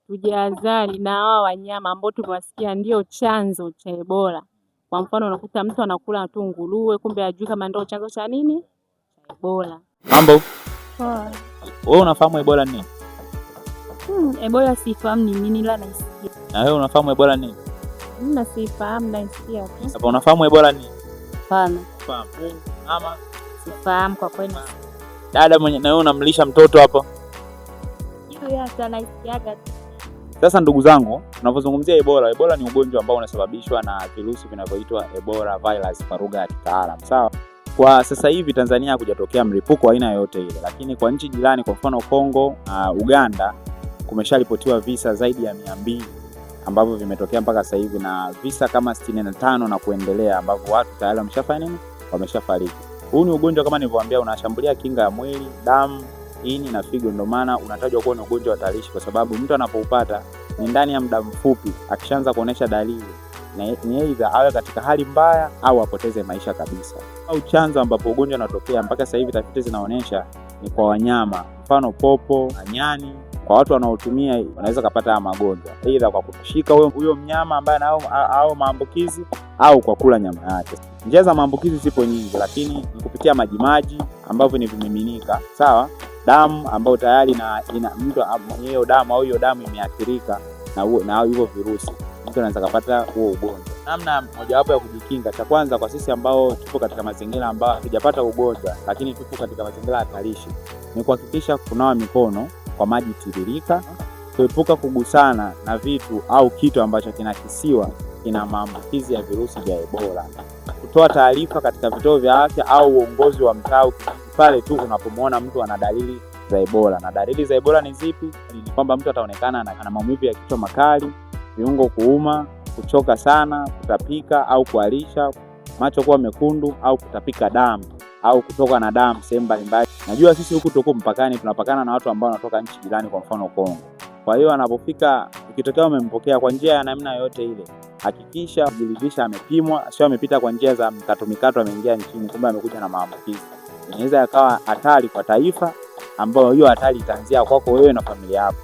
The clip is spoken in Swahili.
Tujihadhari na hawa wanyama ambao tumewasikia ndio chanzo cha Ebola. Kwa mfano unakuta mtu anakula tu nguruwe, kumbe hajui kama ndio chanzo cha nini cha Ebola. Mambo, Poa. wewe unafahamu Ebola ni nini? Ebola sifahamu ni nini ila naisikia. Na wewe unafahamu Ebola ni nini? Mimi sifahamu, naisikia tu. Hapa unafahamu Ebola ni nini? Hapana. Fahamu. Mama, Sifahamu kwa kweli. dada mwenye na wewe unamlisha mtoto hapo. Hiyo hata naisikiaga tu. Sasa ndugu zangu, tunapozungumzia Ebola, Ebola ni ugonjwa ambao unasababishwa na virusi vinavyoitwa Ebola virus kwa lugha ya kitaalamu, sawa? Kwa sasa hivi Tanzania hakujatokea mlipuko aina yoyote ile, lakini kwa nchi jirani, kwa mfano Kongo, Uganda, kumesharipotiwa visa zaidi ya 200 ambavyo vimetokea mpaka sasa hivi na visa kama 65 na kuendelea ambavyo watu tayari wameshafanya nini? Wameshafariki. Huu ni ugonjwa kama nilivyowaambia, unashambulia kinga ya mwili, damu, ini na figo. Ndio maana unatajwa kuwa ni ugonjwa hatarishi, kwa sababu mtu anapoupata ni ndani ya muda mfupi akishaanza kuonesha dalili ni aidha awe katika hali mbaya au apoteze maisha kabisa. Au chanzo ambapo ugonjwa unatokea mpaka sasa hivi tafiti zinaonyesha ni kwa wanyama, mfano popo, nyani. Kwa watu wanaotumia wanaweza kupata haya magonjwa aidha kwa kushika huyo mnyama ambaye ana au maambukizi au kwa kula nyama yake. Njia za maambukizi zipo nyingi, lakini ni kupitia majimaji ambavyo ni vimiminika, sawa, damu ambayo tayari ina mtu mwenye hiyo damu au hiyo damu imeathirika na hivyo virusi, mtu anaweza kupata huo ugonjwa. Namna mojawapo ya kujikinga, cha kwanza kwa sisi ambao tupo katika mazingira ambayo hatujapata ugonjwa lakini tupo katika mazingira hatarishi, ni kuhakikisha kunawa mikono kwa maji tiririka, kuepuka kugusana na vitu au kitu ambacho kinakisiwa kina maambukizi ya virusi vya Ebola, kutoa taarifa katika vituo vya afya au uongozi wa mtaa pale tu unapomwona mtu ana dalili za Ebola. Na dalili za Ebola ni zipi? Ni kwamba mtu ataonekana ana maumivu ya kichwa makali, viungo kuuma, kuchoka sana, kutapika au kuharisha, macho kuwa mekundu au kutapika damu au kutoka na damu sehemu mbalimbali. Najua sisi huku tuko mpakani, tunapakana na watu ambao wanatoka nchi jirani, kwa mfano Kongo. Kwa hiyo anapofika, ikitokea umempokea kwa njia ya namna yoyote ile, hakikisha kujiridhisha amepimwa, sio amepita kwa njia za mkato mikato, ameingia nchini, kumbe amekuja na maambukizi. Inaweza yakawa hatari kwa taifa, ambayo hiyo hatari itaanzia kwako wewe na familia yako.